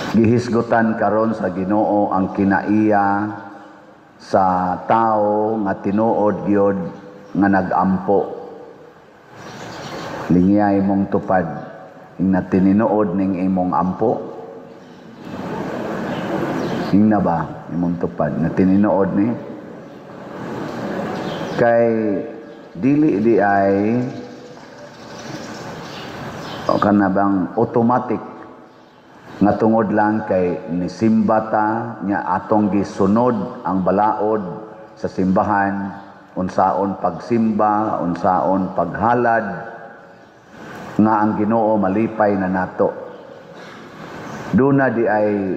Gihisgutan karon sa Ginoo ang kinaiya sa tao nga tinuod gyud nga nagampo. Lingyay mong tupad ing na tininuod ning imong ampo. Ingna ba imong tupad na tinuod ni? Kay dili di ay o kana bang automatic nga tungod lang kay nisimba ta nya atong gisunod ang balaod sa simbahan, unsaon pagsimba, unsaon paghalad, nga ang Ginoo malipay na nato. Duna di ay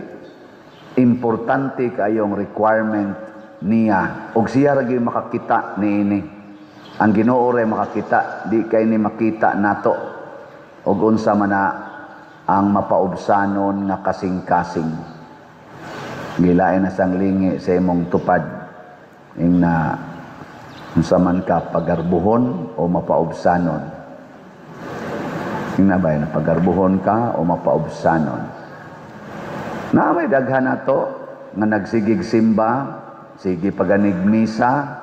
importante kayong requirement niya ug siya ra gyud makakita niini. Ang Ginoo ra makakita, di kay ni makita nato ug unsa man na ang mapaubsanon nga kasing-kasing. Gilain na sang lingi sa imong tupad ing na unsa man ka pagarbuhon o mapaubsanon. Ing na ba na pagarbuhon ka o mapaubsanon? Na may daghan nato nga nagsigig simba, sige paganig misa,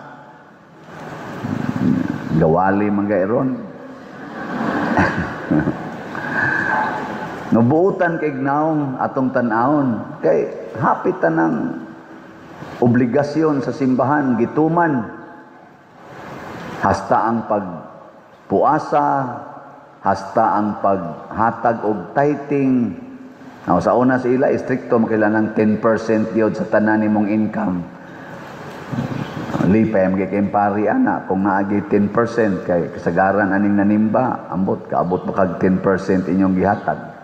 gawali man gayron. Nubuutan kay gnaong atong tan-awon kay hapit tanang obligasyon sa simbahan gituman, hasta ang pagpuasa, hasta ang paghatag og tithing. Now, sa una sa ila istrikto makailangan 10% gyud sa tanan nimong income. Lipay magiging kay pari ana kung naagi 10% kay kasagaran aning nanimba, ambot kaabot pa kag 10% inyong gihatag.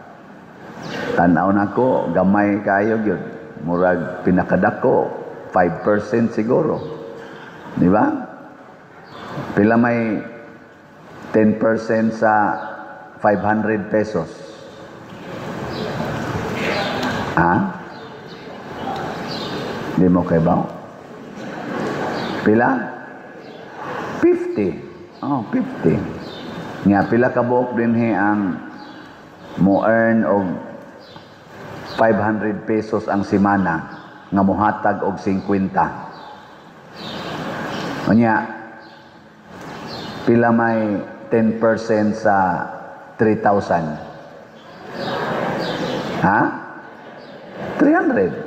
Tan-aw nako gamay kayo gyud, murag pinakadako 5% siguro, di ba? Pila may 10% sa 500 pesos? Ha? Di mo kay ba? Pila? 50. Oh, 50. Nga pila ka buok dinhi ang mo earn og 500 pesos ang semana nga mohatag og 50? Unya, pila may 10% sa 3,000? Ha? 300.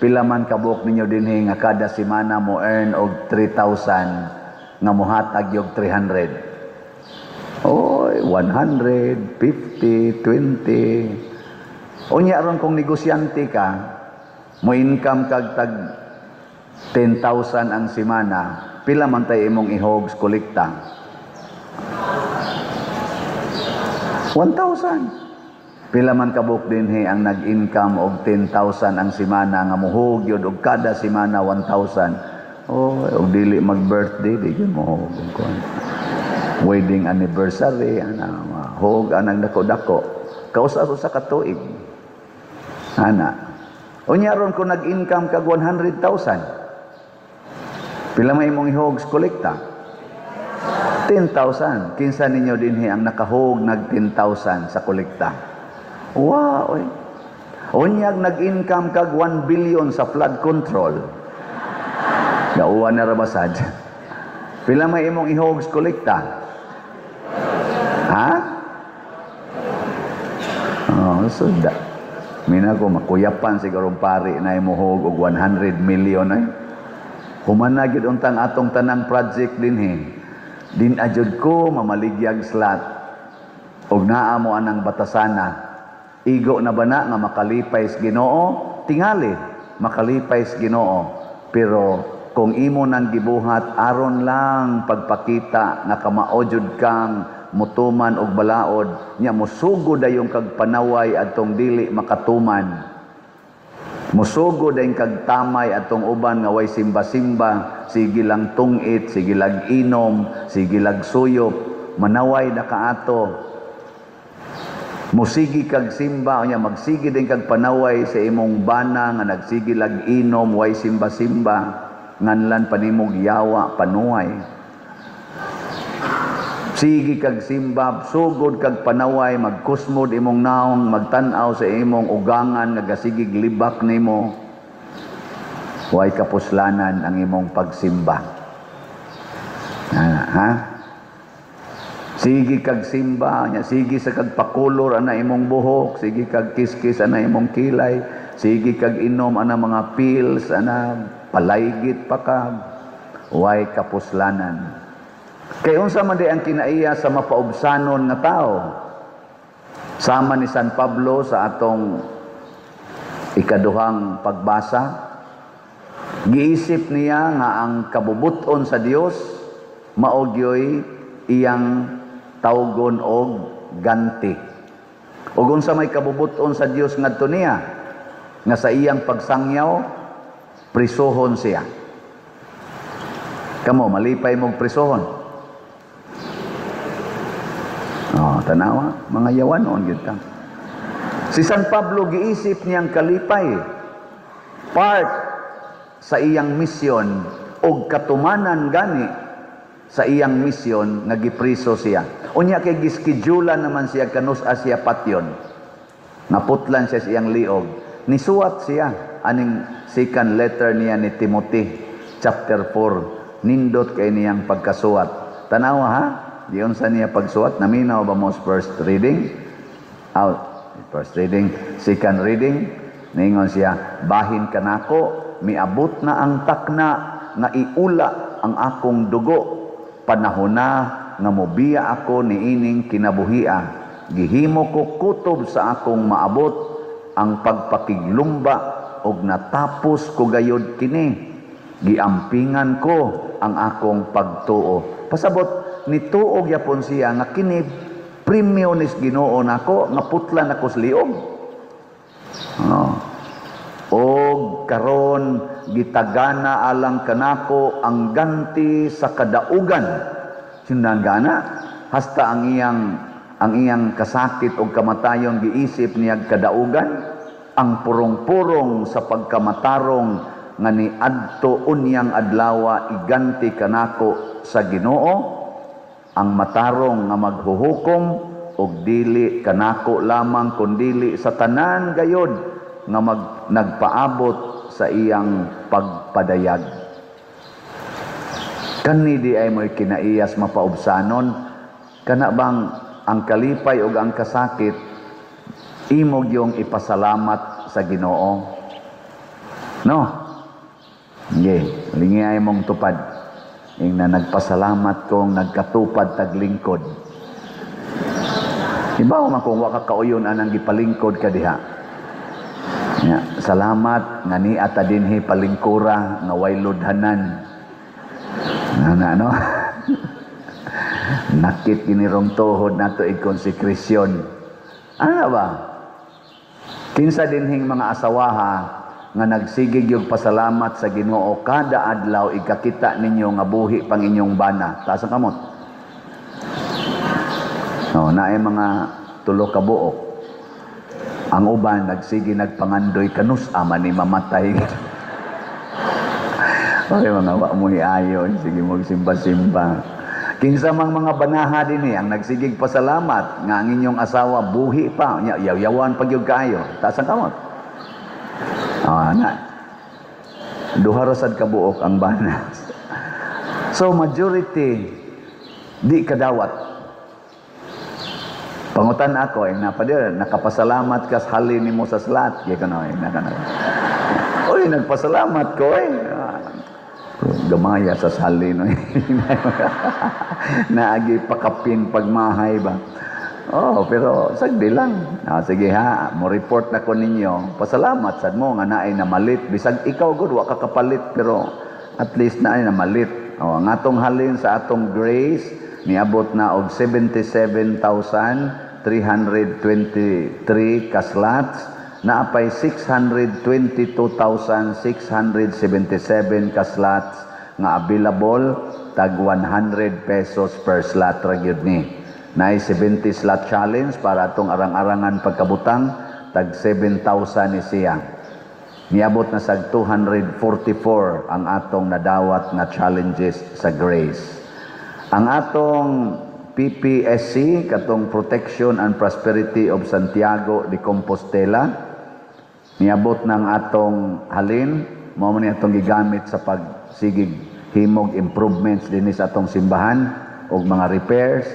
Pila man kabuok ninyo dinhi nga kada semana mo earn og 3,000 nga mohatag og 300? Oy, 100, 50, 20. Unya ron kung negosyante ka, mo income kag tag 10,000 ang semana, pila man tay imong ihogs kolekta? 1,000. Pila man kabuk dinhi ang nag-income og 10,000 ang semana nga muhog yun og kada semana 1,000? Oh, og dili mag-birthday, di gyud mohog og kuan. Wedding anniversary, ana, hog anang dako-dako. Kausa sa katuig. Ana. Unya ron kung nag-income kag 100,000, pila may imong ihogs kolekta? 10,000. Kinsa ninyo dinhi ang nakahog nag 10,000 sa kolekta? Wow, oy. Unyag nag-income kag 1 billion sa flood control. Dauan na rabasad. Pila may imong ihogs kolekta? Ha? Oh, so da. Mina ko makuyapan siguro pari na imuhog og 100 million ay. Human na gyud untang atong tanang project dinhi. Din ajud ko mamaligyag slot. Og naa mo anang batasana. Igo na ba na nga makalipay sa Ginoo? Tingali makalipay sa Ginoo. Pero kung imo nang gibuhat aron lang pagpakita nga kamao jud kang mutuman og balaod, nya musugo dayong kag panaway adtong dili makatuman. Musugo dayong kag tamay atong uban nga way simba-simba, sige lang tungit, sige lag inom, sige lag suyop, manaway na kaato. Musigi kag simba, unya magsige din kag panaway sa imong bana nga nagsige lag inom, way simba-simba, nganlan panimog yawa, panuay. Sige kag simba, sugod kag panaway, magkusmod imong naong, magtan-aw sa imong ugangan nga gasigig libak nimo. Way kapuslanan ang imong pagsimba. Ah, ha? Sige kag simba, nya sige sa kag pakulor ana imong buhok, sige kag kiskis ana imong kilay, sige kag inom ana mga pills, ana palaygit pa ka. Way kapuslanan. Kay unsa man di ang kinaiya sa mapaubsanon nga tao? Sama ni San Pablo sa atong ikaduhang pagbasa, giisip niya nga ang kabubuton sa Dios mao gyoy iyang tawgon og ganti. Ug unsa may kabubuton sa Dios ngadto niya? Nga sa iyang pagsangyaw, prisuhon siya. Kamo, malipay mong prisuhon? Oh, tanawa, mga yawanon gyud ka. Si San Pablo, giisip niyang kalipay, part sa iyang misyon og katumanan gani sa iyang misyon nga gipriso siya. Unya kay giskedulan naman siya kanus-a siya patyon. Naputlan siya sa iyang liog. Nisuwat siya aning second letter niya ni Timothy, chapter 4. Nindot kay niyang pagkasuwat. Tanawa ha? Diyon sa niya pagsuwat, naminaw ba mo first reading? Out. First reading, second reading, ningon siya, "Bahin kanako, miabot na ang takna nga iula ang akong dugo. Panahon na nga mobiya ako niining kinabuhia. Gihimo ko kutob sa akong maabot ang pagpakiglumba og natapos ko gayod kini. Giampingan ko ang akong pagtuo." Pasabot, nituo gyapon siya nga kini premyo nis Ginoo nako nga putlan ako sa liog. Oh. "Og karon gitagana alang kanako ang ganti sa kadaugan." Sindan gana hasta ang iyang kasakit og kamatayon giisip niya kadaugan, "ang purong-purong sa pagkamatarong nga niadto unyang adlawa iganti kanako sa Ginoo, ang matarong nga maghuhukom, og dili kanako lamang kundili sa tanan gayod nga nagpaabot sa iyang pagpadayag." Kani di ay mo'y kinaiyas mapaubsanon, kana bang ang kalipay ug ang kasakit imo gyung ipasalamat sa Ginoo? No? Sige, lingi ay mong tupad. Ing na nagpasalamat kong nagkatupad taglingkod. Ibaw man kung wa ka kauyon anang gipalingkod ka diha. Ya, salamat nga ni ata dinhi palingkura nga way ludhanan. Ana no? Nakit ginirong tuhod nato i-konsekresyon. Ano ba? Kinsa dinhing mga asawaha nga nagsigig yung pasalamat sa Ginoo kada adlaw ikakita ninyo nga buhi pang inyong bana? Taas ang kamot. No, naay mga tulo ka buok. Ang uban nagsige nagpangandoy kanus ama ni mamatay. Okay, mga wa mo ayon, sige mo simba-simba. Kinsa mang mga banaha dinhi ang nagsigig pasalamat nga ang inyong asawa buhi pa, nya yaw-yawan pag gyud kaayo? Taas ang kamot. Ah, na. Duha ra sad ka buok ang bana. So majority di kadawat. Pangutan ako, eh, napadir, nakapasalamat ka sa halin nimo sa slot. Di ka na, eh, naka na. Uy, nagpasalamat ko eh. Ah, gamaya sa salin. No? Naagi pakapin pagmahay ba? Oh, pero sagdi lang. Ah, sige ha, mo report na ko ninyo. Pasalamat sad mo nga naay namalit. Bisag ikaw gud wa ka kapalit, pero at least naay namalit. Oh, ang atong halin sa atong Grace niabot na og 77,323 ka slots, naapay 622,677 ka slots nga available, tag 100 pesos per slot ra gyud ni. Naay 70 slot challenge para atong arang-arangan pagkabutang, tag 7,000 ni siya. Niabot na sag 244 ang atong nadawat nga challenges sa Grace. Ang atong PPSC, katong Protection and Prosperity of Santiago de Compostela, niabot ng atong halin, mao man ni atong gigamit sa pagsigig himog improvements dinhi sa atong simbahan og mga repairs.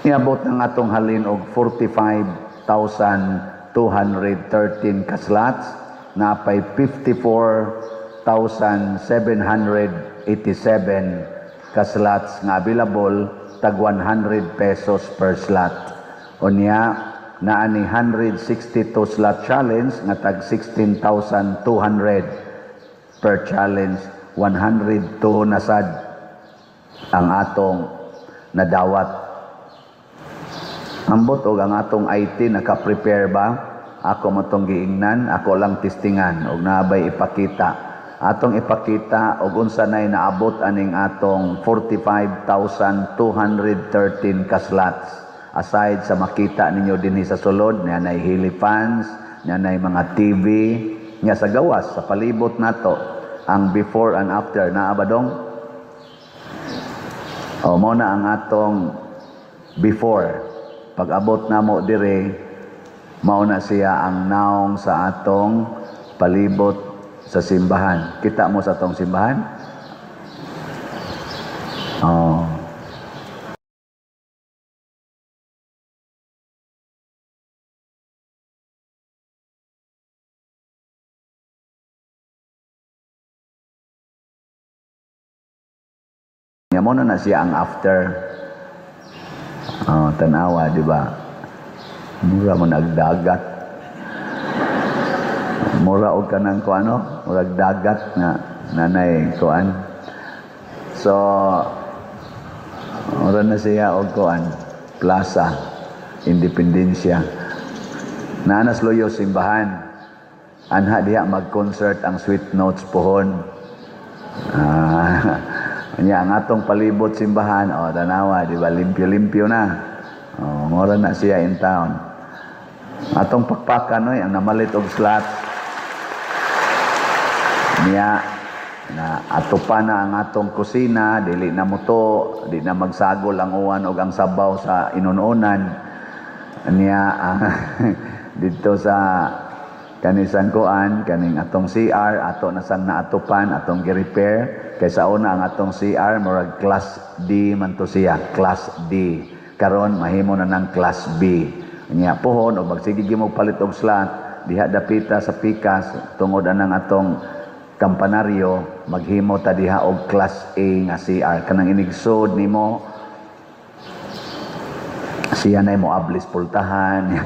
Niabot ng atong halin og 45,213 ka slots, napay 54,787 ka slots nga available, tag 100 pesos per slot. Unya, naa ni 162 slot challenge nga tag 16,200 per challenge, 102 na sad ang atong nadawat. Ambot og ang atong IT naka-prepare ba? Ako mo tong giingnan, ako lang testingan og naabay ipakita. Atong ipakita og unsa nay naabot aning atong 45,213 ka slots. Aside sa makita ninyo dinhi sa sulod, niya nay heli fans, niya nay mga TV, niya sa gawas sa palibot nato ang before and after naa ba dong? O mo na ang atong before. Pag abot namo dire, mao na siya ang naong sa atong palibot sa simbahan. Kita mo sa atong simbahan? Oh. Nya mo na siya ang after. Oh, tanawa, di ba? Mura mo nagdagat. Mura og kanang kuano, murag dagat nga nanay kuan. So mura na siya og kuan, Plaza Independencia. Naanas loyo simbahan. Anha diha mag-concert ang Sweet Notes pohon. Nya ang atong palibot simbahan, oh tanawa, di ba, limpyo-limpyo na. Oh, mura na siya in town. Atong pakpakan oy ang namalit og slot. Niya na ato pa na ang atong kusina, dili na muto, di na magsagol ang uwan og ang sabaw sa inununan. Niya didto sa kanisang kuan, kaning atong CR, ato na sang naatupan, atong gi-repair. Kay sa una ang atong CR murag class D man to siya, class D. Karon mahimo na ng class B. Nya pohon og magsige mo palit og slot diha dapita sa pikas tungod anang atong kampanaryo, maghimo ta diha og class A nga CR. Kanang inigsod nimo siya nay mo ablis pultahan.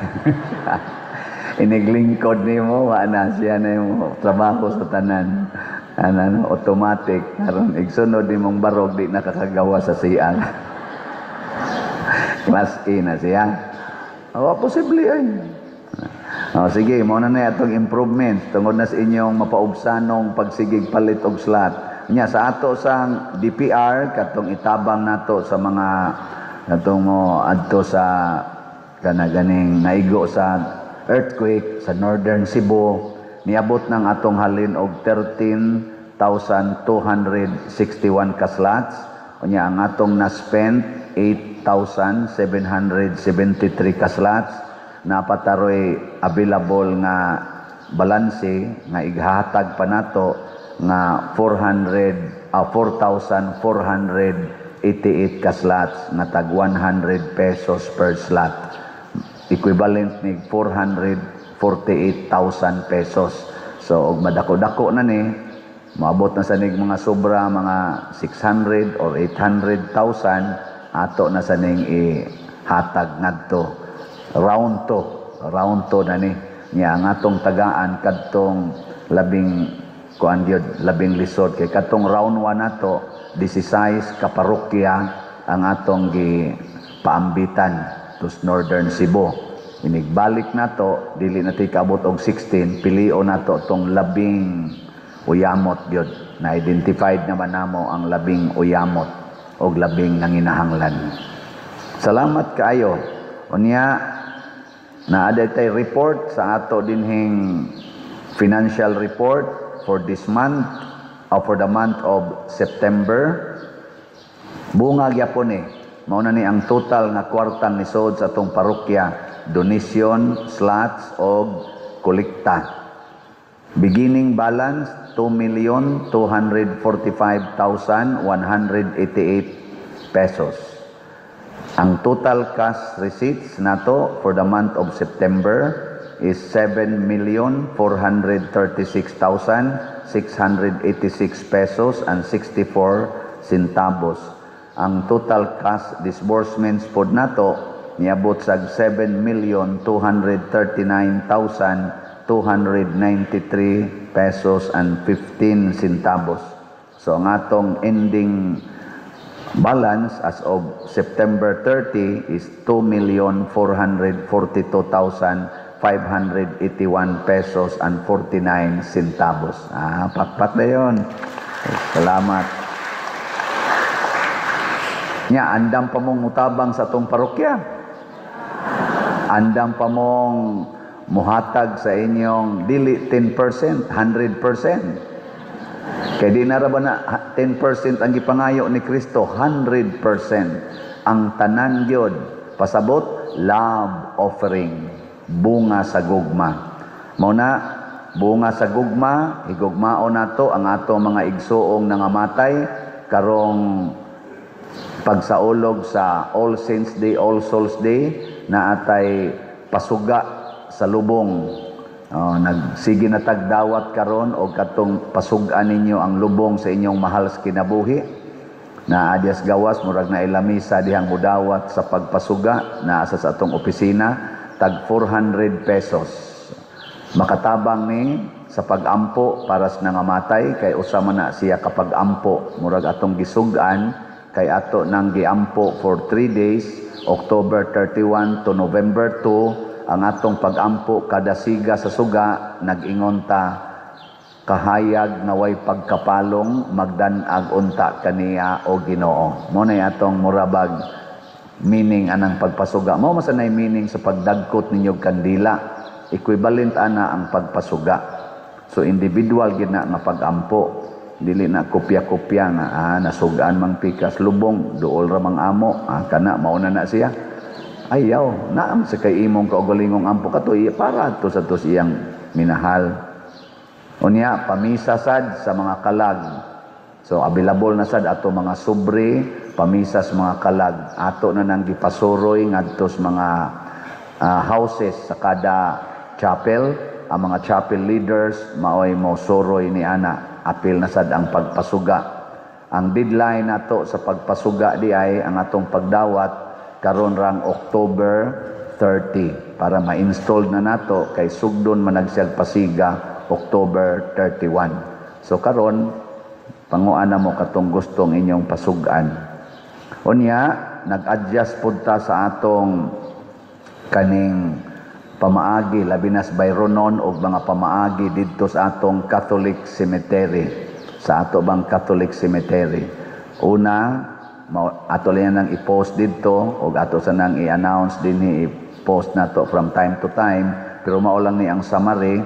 Iniglingkod nimo wa na siya nay mo trabaho sa tanan. Ano, automatic karon igsunod nimong barog di nakakagawa sa CR. Class A na siya. O, posible ay. O, sige, mao na na atong improvement tungod na sa inyong mapaubsanong pagsigig palit og slot. Nya sa ato sang DPR katong itabang nato sa mga katong mo adto sa kana ganing naigo sa earthquake sa Northern Cebu, niabot ng atong halin og 13,261 ka slots. Unya ang atong na-spend 8,773 ka slots. Napataroy available nga balanse nga ighatag pa nato nga 4,488 ka slots nga tag 100 pesos per slot, equivalent ni 448,000 pesos. So og madako-dako na ni, moabot na sa nig mga sobra mga 600 or 800,000 ato na sa ning ihatag ngadto. Round to, round to na ni. Nya ang atong tagaan kadtong labing kuan gyud, labing lisod kay kadtong round 1 nato 16 ka parokya ang atong gipaambitan tus Northern Cebu. Inigbalik nato dili na ti kaabot og 16, pilion nato tong labing uyamot gyud. Na identified naman namo ang labing uyamot og labing nanginahanglan. Salamat kaayo. Unya naa tay report sa ato dinhing financial report for this month or for the month of September. Bunga gyapon ni. Mao na ni ang total nga kwartang nisod sa atong parokya, donation, slots og kolekta. Beginning balance, 2,245,188 pesos. Ang total cash receipts nato for the month of September is 7,436,686 pesos and 64 centavos. Ang total cash disbursements pod nato niabot sa 7,239,293 pesos and 15 centavos. So ang atong ending balance as of September 30 is 2,442,581 pesos and 49 centavos. Ah, pakpak na yun. Salamat. Nya, andam pa mong mutabang sa atong parokya. Andam pa mong muhatag sa inyong dili 10%, 100%. Kay di na ra ba na 10% ang gipangayo ni Kristo, 100% ang tanan gyud. Pasabot, love offering, bunga sa gugma. Mao na, bunga sa gugma, higugmaon nato ang ato mga igsuong nangamatay karong pagsaulog sa All Saints Day, All Souls Day, na atay pasuga sa lubong. Oh, nagsige na tagdawat karon og katong pasug-an ninyo ang lubong sa inyong mahal sa kinabuhi. Na adias gawas, murag na ilamisa dihang mudawat sa pagpasuga na asa sa atong opisina, tag 400 pesos. Makatabang ni sa pagampo para sa nangamatay kay usa man na siya kapag ampo, murag atong gisug-an kay ato nang giampo for 3 days, October 31 to November 2. Ang atong pagampo, kada siga sa suga nag-ingon ta, "Kahayag nga way pagkapalong, magdan-ag unta kaniya o Ginoo." Mo na atong murabag meaning anang pagpasuga. Mao man nay meaning sa pagdagkot ninyo kandila, equivalent ana ang pagpasuga. So individual gid na nga pagampo, dili na kopya-kopya nga nasugaan mang pikas lubong, duol ra mang amo, kana mao na na siya. Ayaw naam sa kay imong kaugalingong ampo kato para adto sa tos iyang minahal. Unya, pamisa sad sa mga kalag. So available na sad ato mga sobre pamisa sa mga kalag. Ato na nang gipasuroy ngadto sa mga houses sa kada chapel. Ang mga chapel leaders maoy mo suroy ni ana. Apil na sad ang pagpasuga. Ang deadline nato sa pagpasuga di ay ang atong pagdawat karon rang October 30 para ma-install na nato kay sugdon man siyag pasiga October 31. So karon panguan na mo katong gustong inyong pasugan. Unya, nag-adjust pud ta sa atong kaning pamaagi, labi na sa Byronon og mga pamaagi didto sa atong Catholic Cemetery. Sa ato bang Catholic Cemetery. Una, ato lang nang i-post didto og ato sa nang i-announce dinhi, i-post nato from time to time, pero mao lang ni ang summary: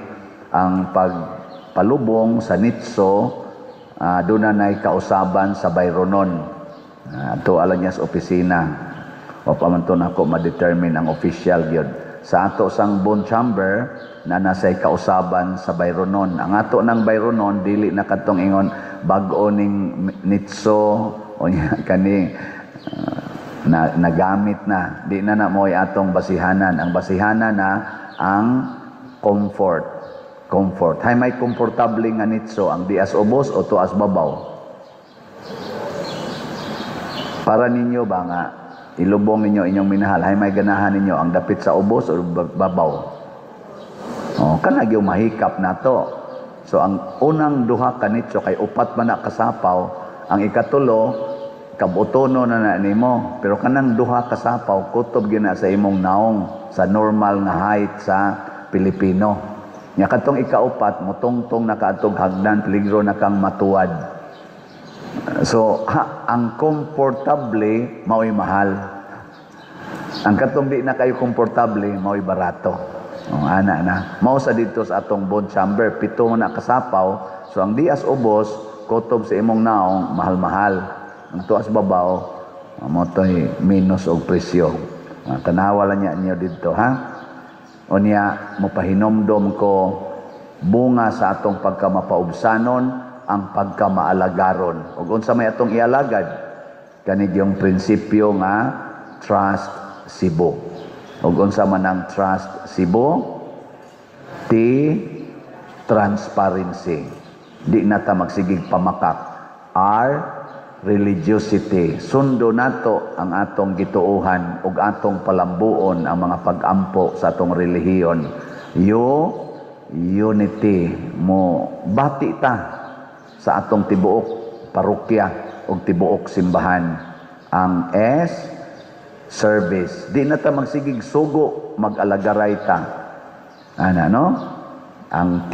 ang pagpalubong sa nitso, doon na nay kausaban sa Byronon. Ato alang niya sa opisina o pa man to nako ma-determine ang official gyud. Sa ato sang bone chamber na nasay kausaban sa Byronon. Ang ato ng Byronon, dili na kadtong ingon bag-o ning nitso o nya kani na nagamit na. Di na na mo'y atong basihanan. Ang basihanan na ang comfort. Comfort. Hay may komportable nga nitso, ang dias ubos o tuas babaw? Para ninyo ba nga ilubong ninyo inyong minahal, hay may ganahan ninyo, ang dapit sa ubos o babaw? Oh, kana gyud mahikap nato. So ang unang duha ka nitso, kay upat man na kasapaw, ang ikatulo kabutono na na nimo, pero kanang duha kasapaw kutob gyud na sa imong naong sa normal nga height sa Pilipino. Nya kadtong ikaupat, mutungtong na kaadtog hagdan, peligro na kang matuwad. So ha, ang komportable mao'y mahal. Ang katong di na kayo komportable mao'y barato. Oh, ana na. Mao sa dito sa atong bone chamber, pito na kasapaw. So ang dias ubos, kutob sa imong naong, mahal-mahal. Ang tuas babaw, Mao to'y minus og presyo. Tanawa lang niya niyo didto, ha. Unya mopahinomdom ko, bunga sa atong pagkamapaubsanon ang pagkamaalagaron. Ug unsa may atong ialagad? Kani yung prinsipyo nga Trust Cebu. Ug unsa man ang Trust Cebu? T, transparency. Di na ta magsigig pamakak. R, religiosity. Sundo nato ang atong gituohan ug atong palambuon ang mga pag-ampo sa atong relihiyon. U, unity. Mo bati ta sa atong tibuok parokya ug tibuok simbahan. Ang S, service. Di na ta magsigig sugo, mag-alagaray ta. Ana, no? Ang T,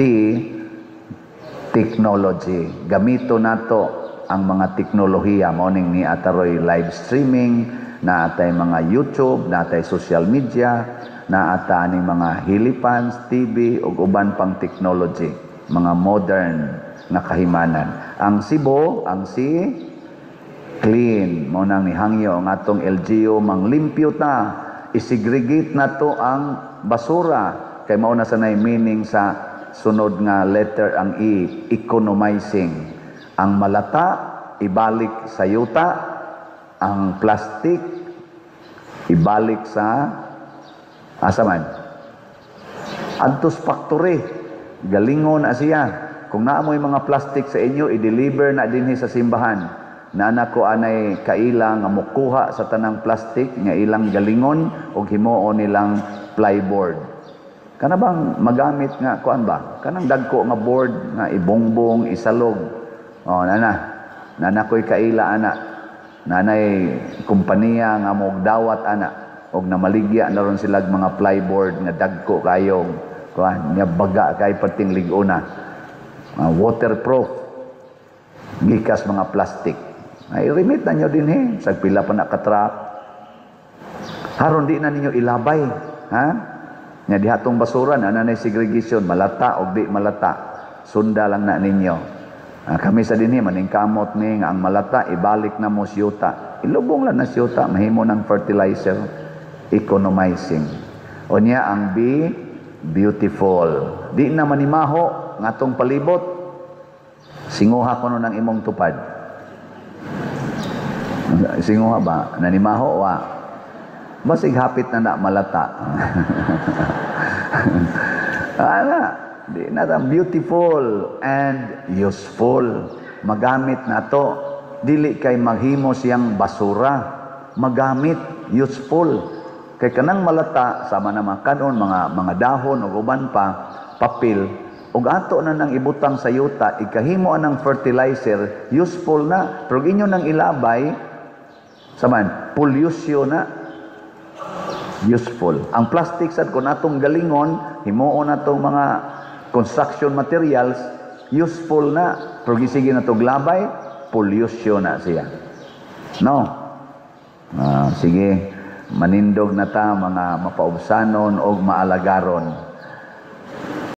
technology. Gamito nato ang mga teknolohiya. Mao ning naa ta roy live streaming, naa tay mga YouTube, naa tay social media, naa ta aning mga helipans, TV ug uban pang technology, mga modern nga kahimanan. Ang Cebu, ang C, clean. Mao nang nihangyo ang atong LGU, manglimpyo ta, isegregate na to ang basura kay mao na sanay meaning sa sunod nga letter, ang E, economizing. Ang malata ibalik sa yuta, ang plastic ibalik sa asa man adtos factory, galingon na siya. Kung naa mo'y mga plastic sa inyo, i-deliver na dinhi sa simbahan. Naa ko anay kaila nga mukuha sa tanang plastic nga ilang galingon ug himuon nilang plyboard. Kana bang magamit nga kuan ba? Kanang dagko nga board nga ibongbong, isalog. Oh, nana. Nana ko'y kaila ana. Nanay kompanya nga mogdawat ana og namaligya na ron sila mga plyboard nga dagko kayong kuan nya, baga kay perting lig-on na. Waterproof gikas mga plastic. Ay remit na nyo din eh. Sa pila pa na ka-truck. Haron di na ninyo ilabay. Ha? Nga dihatong basura na nanay segregation, malata o di malata. Sunda lang na ninyo. Kami sa dinhi maningkamot ni nga ang malata ibalik na mo siyuta. Ilubong lang na siyuta, mahimo ng fertilizer, economizing. Unya ang B, beautiful. Di na manimaho ng atong palibot. Singuha kuno ng imong tupad. Singuha ba? Nanimaho wa? Basig hapit na na malata. Ana, di na ta beautiful and useful. Magamit na to. Dili kay maghimo siyang basura. Magamit, useful. Kay kanang malata sama na mga kanon, mga dahon ug uban pa, papel, ug ato na nang ibutang sa yuta, ikahimo anang fertilizer, useful na. Pero inyo nang ilabay, saman, pollution na, useful. Ang plastic sad kung atong galingon, himuon natong mga construction materials, useful na. Pero gisige na labay, pollution na siya. No? Sige, manindog na ta mga mapaubsanon o maalagaron.